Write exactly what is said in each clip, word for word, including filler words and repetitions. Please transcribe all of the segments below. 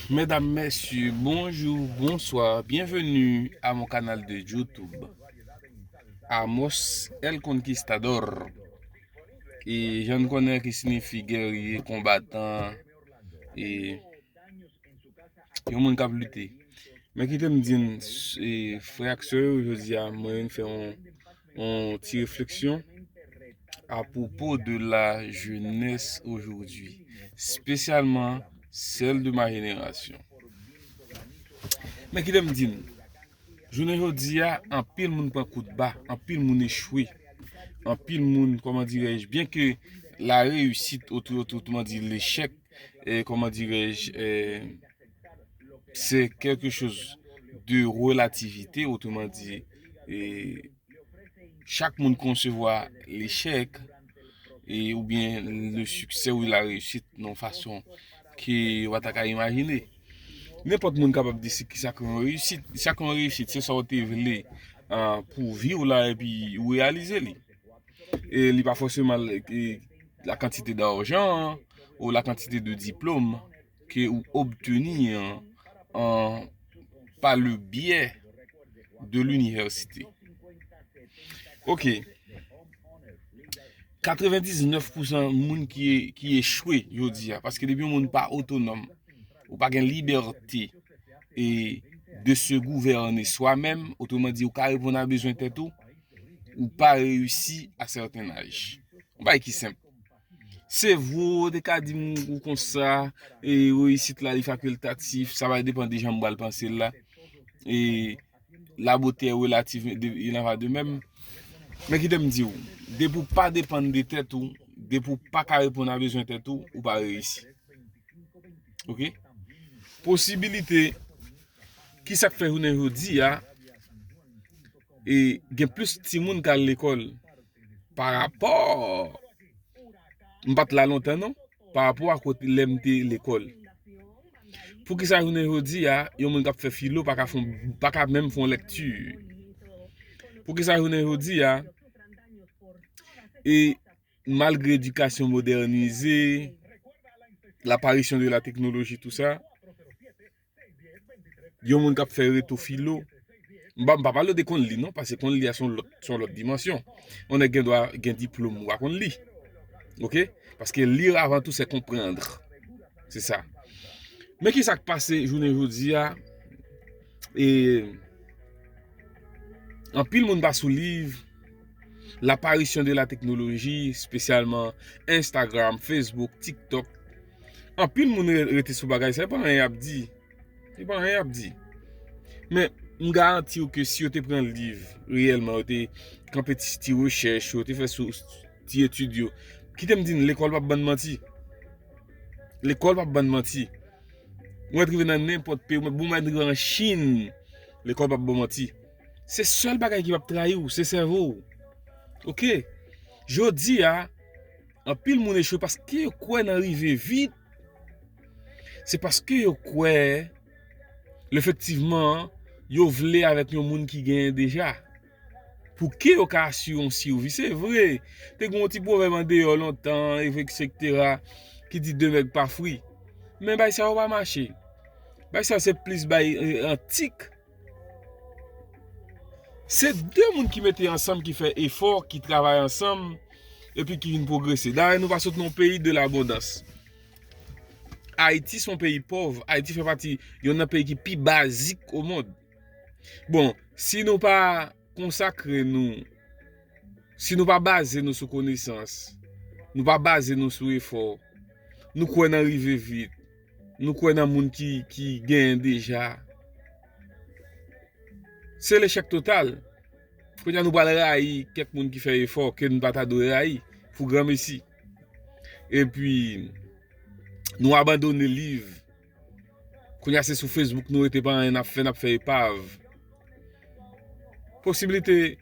Mesdames, messieurs, bonjour, bonsoir, bienvenue à mon canal de YouTube, Amos El Conquistador. E jan n konnen ki siyifi gèrye, konbatan, e yon moun k ap lite. Men kite m di n, e, frè ak sè yo, jodi a, mwen vin fè yon, yon ti refleksyon à propos de la jeunesse aujourd'hui, spécialement celle de ma génération. Men kite m di n, jounen jodi a, anpil moun pran kout ba, anpil moun echwe, anpil moun, comment dirais-je, bien que la réussite, autrement dit l'échec, et comment dirais-je, euh, c'est quelque chose de relativité, autrement dit, e chak moun konsevwa lechèk e oubyen le succès ou la réussite nan fason ke yo pa ta ka imajine. Nenpòt moun kapab di se kisa k yon reyisit. Sa k yon reyisit, se sa w te vle, ah, pou vi w la epi ou reyalize li. E li pa fòseman l-, e la kantite d'ajan ou la kantite de diplòm ke ou obtenir an, an, par le biais de l'université. Ok. Katrevendiznèf pousan moun ki, ki echwe jodi a, paske depi yon moun pa otonòm, ou pa gen libète e de se gouvène swa menm, otreman di, ou ka reponn a bezwen tèt ou, ou pa reyisi à certain âge. Yon bagay ki senp. Se vre, ou te ka di m ou konsa, e reyisit la, li fakultatif, sa va depann de jan m pral panse l la. E la beauté est relative, de, il en va de même. Men kite m di w, depi w pa depann de tèt ou, depi w pa ka reponn a bezwen tèt ou, ou pa reyisi. Ok? Posibilite, ki sa k fè jounen jodi a, e gen plis timoun k al lekòl pa rapò, m pa t la lontan non, pa rapò a kote lè m te lekòl. Poukisa jounen jodi a, yon moun k ap fè filo pa ka fè, pa ka menm fè yon lèkti? Poukisa jounen jodi a, e malgre edikasyon modènize, l'apparition de la technologie, tout sa, yon moun k ap fè reto filo, m pa, m pa pale de konn li non, paske konn li a se yon lòt, se yon lòt dimansyon. Yon nèg gen dwa gen diplòm, ou pa konn li. Ok? Paske lire avant tout, c'est comprendre. Se sa. Men ki sa k pase jounen jodi a? E anpil moun pa sou liv, l'apparition de la technologie, espesyalman Instagram, Facebook, TikTok. Anpil moun re-, rete sou bagay sa, e pa anyen y ap di. E pa anyen y ap di. Men, m garanti w ke si yo te pran liv reyèlman, yo te kanpe ti, ti rechèch, yo te fè sou ti etid yo, kite m di n, lekòl p ap ban n manti. Lekòl p ap ban n manti. Ou mèt rive nan nenpòt peyi, ou mèt, bon, ou mèt rive an Chin, lekòl p ap ban w manti. Se sèl bagay ki p ap trayi w, se sèvo w. Ok? Jodi a, anpil moun echwe paske yo kwè nan rive vit. Se paske yo kwè, efektivman, yo vle avèk yon moun ki genyen deja. Pou ke yo ka asire yon sivi. Se vre, te gen yon ti pwovèb andeyò lontan, etsetera, ki di de mèg pa fri. Men bay sa yo pa mache. Bay sa yo se plis bay, e, antik. Se de moun ki mete ansanm, ki fè efò, ki travay ansanm, epi ki vin pwogrese. Dayè, nou pa sot nan yon peyi de labondans. Ayiti se yon peyi pòv. Ayiti fè pati yonn nan peyi ki pi bazik o mond. Bon, si nou pa konsakre nou, si nou pa baze nou sou konesans, nou pa baze nou sou efò, nou kwè nan rive vit, nou kwè nan moun ki, ki genyen deja, se lechèk total. Kounye a nou pral rayi kèk moun ki fè efò ke nou pa ta dwe rayi pou granmesi. Epi, nou abandone liv. Kounye a se sou Facebook nou rete, pa anyen n ap fè, n ap fè epav. Posibilite,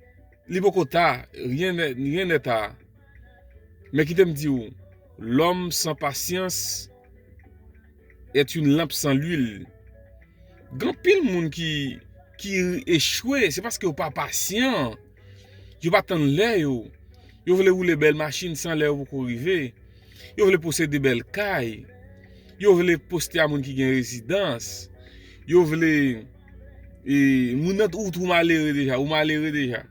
li poko ta, rien n'est, rien n'est tard. Men kite m di w, l'homme sans patience est une lampe sans l'huile. Gen anpil moun ki, ki echwe, se paske yo pa pasyan. Yo pa tann lè yo. Yo vle woule bèl machin san lè yo poko rive. Yo vle posede bèl kay. Yo vle poste a moun ki gen rezidans. Yo vle e, moun nan ou twou malere deja, ou malere deja.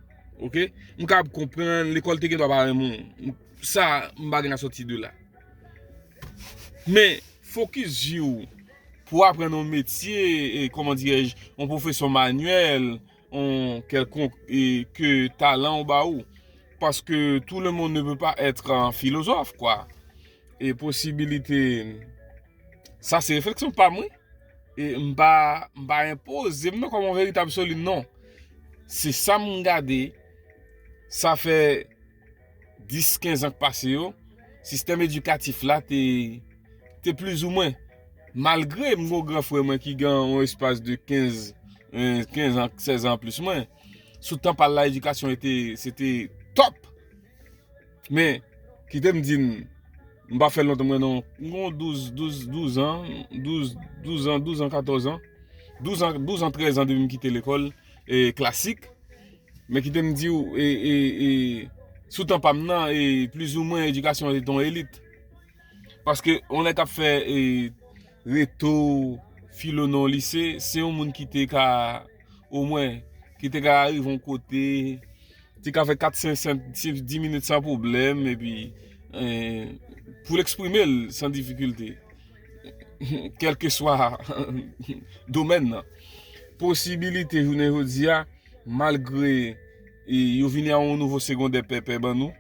Oke? M kab konprann, lekòl te gen dwa pa renmen w. Sa, m pa gen a sòti de la. Men, fokis vi w pou aprann yon metye, e, kòman dirèj, yon pwofesyon manyèl, yon kèlkonk, e, ke talan w ba ou. Paske tout le monde ne peut pas être un philosophe, quoi. E posibilite, sa se refleksyon pa m, wi. E m pa, m pa enpoze m non kòm yon veritab solid, non. Se sa m gade, sa fè dis, kenz an k pase yo, sistèm edikatif la te, te plizoumwen, malgre m gen yon gran frè mwen ki gen yon espas de kenz, eh, kenz an, sèz an plis mwen, sou tan pa l la, edikasyon ete, se te top. Men, kite m di n, m pa fè l lontan mwen non, m gen douz, douz, douz an, douz, douz an, douz an, katòz an, douz an, douz an, trèz an depi m kite lekòl, e, klasik. Men kite m di w, e, e, e, sou tan pa m nan, e, plizoumwen edikasyon an te yon elit. Paske yon nèg k ap fè, e, reto, filo nan yon lise, se yon moun ki te ka, omwen, ki te ka rive yon kote, te ka fè kat, senk, senk, dis minit san pwoblèm, epi, e, pou l eksprime l san difikilte. Kèlkeswa domèn nan. Posibilite jounen jodi a, malgre, e, yo vini a yon nouvo segondè pèpè ban nou,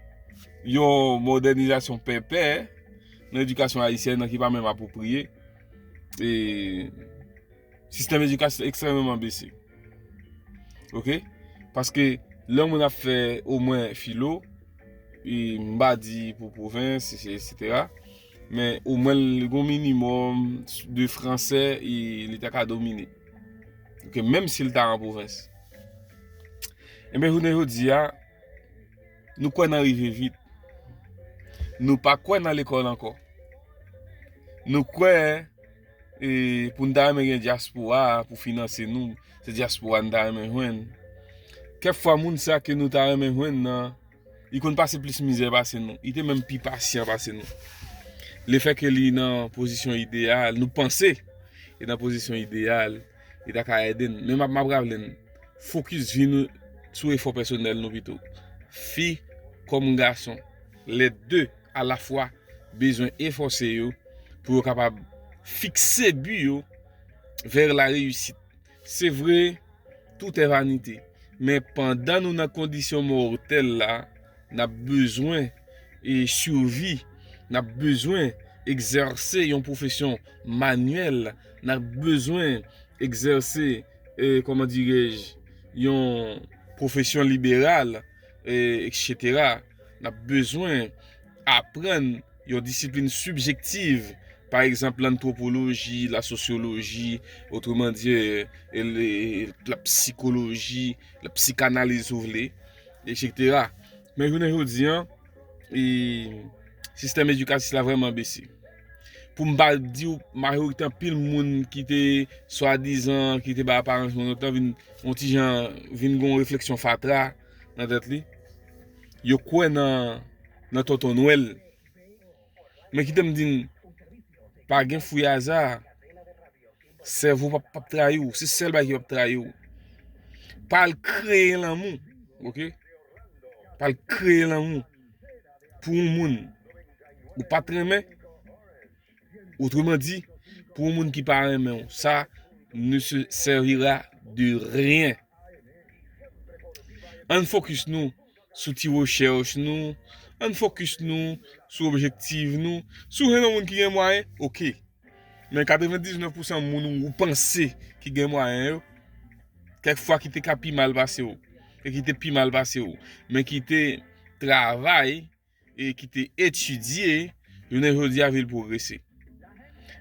yon mòdènizasyon pèpè nan edikasyon ayisyèn nan ki pa menm apwopriye, e, sistèm edikasyonèl ekstrèmeman bese. Oke? Paske lè yon moun ap fè omwen filo, e, m pa di pou pwovens, e, etsetera, men omwen l gen yon minimòm de fransè e li ta ka domine. Oke? Menm si l ta an pwovens. Enben, jounen jodi a, nou kwè nan rive vit. Nou pa kwè nan lekòl ankò. Nou kwè, e, pou n ta renmen gen dyaspora pou finanse nou, se dyaspora n ta renmen jwenn. Kèk fwa, moun sa ke nou ta renmen jwenn nan, li konn pase plis mizè pase nou. Li te menm pi pasyan pase nou. Lefètke li nan pozisyon ideyal, nou panse li nan pozisyon ideyal, li ta ka ede n. Men m ap, m ap raple n, fokis vi nou sou efò pèsonèl nou pito. Fi kòm gason, les deux à la fois, bezwen efòse yo pou yo kapab fikse bi yo vers la réussite. Se vre, tout est vanité. Men pandan nou nan kondisyon mòtèl la, n ap bezwen, e, sivi, n ap bezwen egzèse yon pwofesyon manyèl, n ap bezwen egzèse, e, kòman dirèj, yon pwofesyon liberal, e, etsetera. N ap bezwen aprann yon disiplin sibjektiv, pa egzanp, lantwopoloji, lasosyoloji, otreman di, e, e, le, la psikoloji, la psikanaliz, si w vle, etsetera. Men jounen jodi a, e, sistèm edikatif la vrèman bese. Pou m pa di w, majorite anpil moun ki te swadizan, ki te bay aparans moun lontan vin, yon ti jan, vin gen yon refleksyon fatra nan tèt li. Yo kwè nan, nan Tonton Nwèl. Men kite m di n, pa gen fwi aza. Sèvo p ap, p ap trayi w. Se sèl bagay ki p ap trayi w. Pa al kreye lanmou, oke? Pa al kreye lanmou pou yon moun ou pa t renmen. Otreman di, pou yon moun ki pa renmen w, sa ne se servira de rien. Ann fokis nou sou ti rechèch nou, ann fokis nou sou objektif nou. Si w jwenn yon moun ki gen mwayen, oke. Men katrevendiznèf pousan moun ou panse ki gen mwayen yo, kèk fwa ki te ka pi mal pase w, e ki te pi mal pase w, men ki te travay, e ki te etidye, jounen jodi a vi l pwogrese.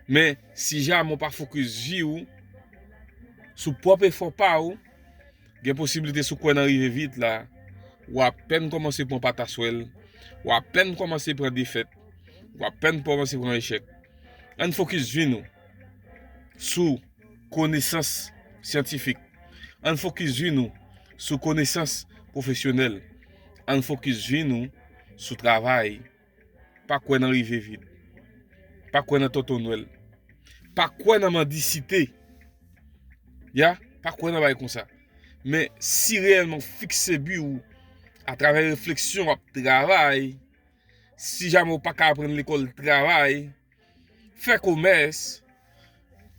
Men, si jamè w pa fokis vi w sou pwòp efò pa w, gen posiblite si w kwè nan rive vit la, w apèn kòmanse pran pataswèl, w apèn kòmanse pran defèt, w apèn kòmanse pran echèk. Ann fokis vi nou sou konesans syantifik. Ann fokis vi nou sou konesans pwofesyonèl. Ann fokis vi nou sou travay. Pa kwè nan rive vit. Pa kwè nan Tonton Nwèl. Pa kwè nan mandisite. Ya, pa kwè nan bagay konsa. Men si reyèlman w fikse bi w atravè refleksyon, w ap travay, si jamè w pa ka aprann lekòl, travay, fè komès,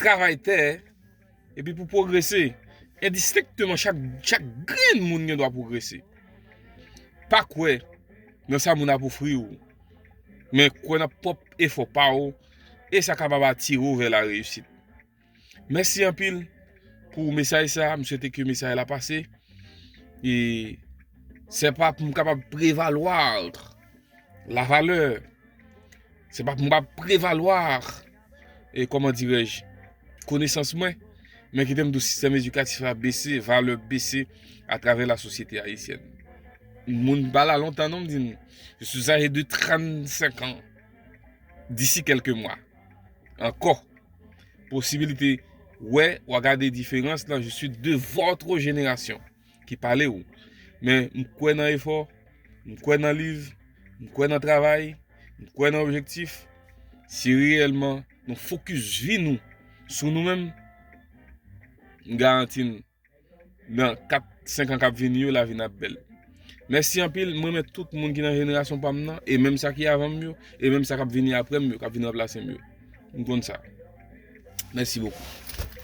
travay tè, epi pou pwogrese, endistenkteman, chak, chak grenn moun gen dwa pwogrese. Pa kwè nan sa moun ap ofri w, men kwè nan pwòp efò pa w, e sa kapab atire w vè la reyisit. Mèsi anpil pou mesaj sa, m swete ke mesaj la pase. E se pa pou m kapab prevalwa la valè, se pa pou m kapab prevalwa, e kòman dirèj, konesans mwen, men kite m di w sistèm edikatif la bese, valè bese atravè la sosyete ayisyèn. Moun pa la lontan non, m di n, je suis âgé de trente-cinq ans. D'ici quelques mois, ankò, posibilite, wè, w a gade diferans lan, je suis de votre génération ki pale w. Men m kwè nan efò, m kwè nan liv, m kwè nan travay, m kwè nan objektif. Si reyèlman nou fokis vi nou sou nou menm, m garanti n, nan kat, senk an k ap vini yo, lavi n ap bèl. Mèsi anpil, mwen renmen tout moun ki nan jenerasyon pa m nan, e menm sa ki avan m yo, e menm sa k ap vini apre m yo, k ap vin ranplase m yo. M konn sa. Mèsi bokou.